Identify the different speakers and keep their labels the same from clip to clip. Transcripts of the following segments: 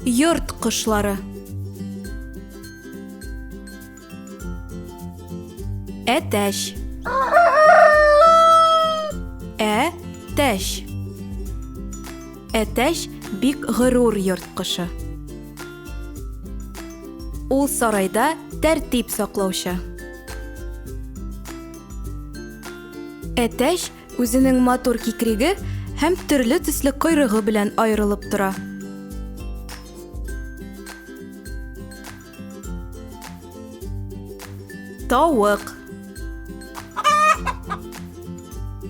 Speaker 1: Йорт кошлары. Әтәч. Әтәч. Әтәч бик горур йорт кошы. Ул сарайда тәртип саклаучы. Әтәч үзенең матур кикриге һәм төрле төсле койрыгы белән аерылып тора. Тавык.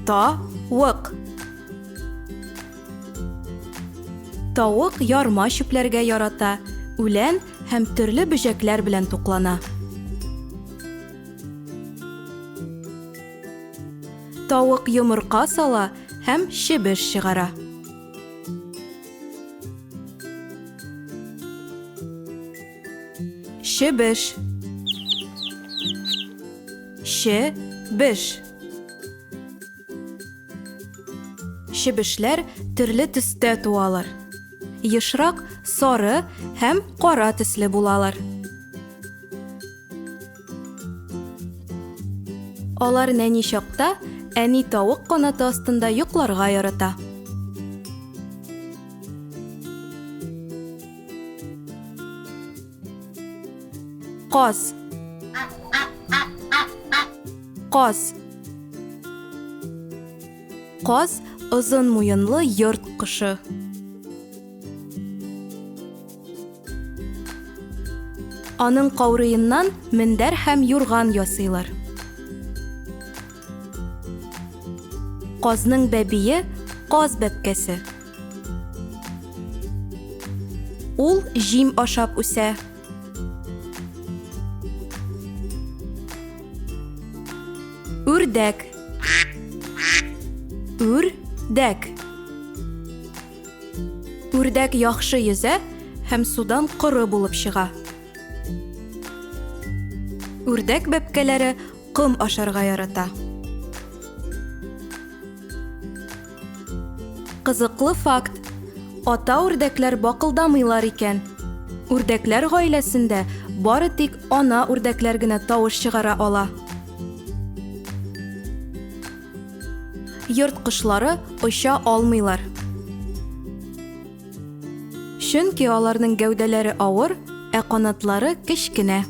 Speaker 1: Тавык. Тавык ярма чүпләргә ярата, үлән һәм төрле бөҗәкләр белән туклана. Тавык йомырка сала һәм чебеш чыгара. Чебеш. Чебеш. Чебешләр төрле төстә туалар. Ешрак сары һәм кара төсле булалар. Алар нәни чакта әни тавык канаты астында йокларга ярата. Каз. Каз. Каз озын муенлы йорт кошы. Аның каурыеннан мендәр һәм юрган ясыйлар. Казның бәбие каз бәбкәсе. Ул җим ашап үсә. Үрдәк. Үрдәк. Үрдәк яхшы йөзә һәм судан коры булып чыга. Үрдәк бәбкәләре ком ашарга ярата. Кызыклы факт. Ата үрдәкләр бакылдамыйлар икән. Үрдәкләр гаиләсендә бары тик ана үрдәкләр генә тавыш чыгара ала. Йорт кошлары оча алмыйлар. Чөнки аларның гәүдәләре авыр, ә канатлары кечкенә.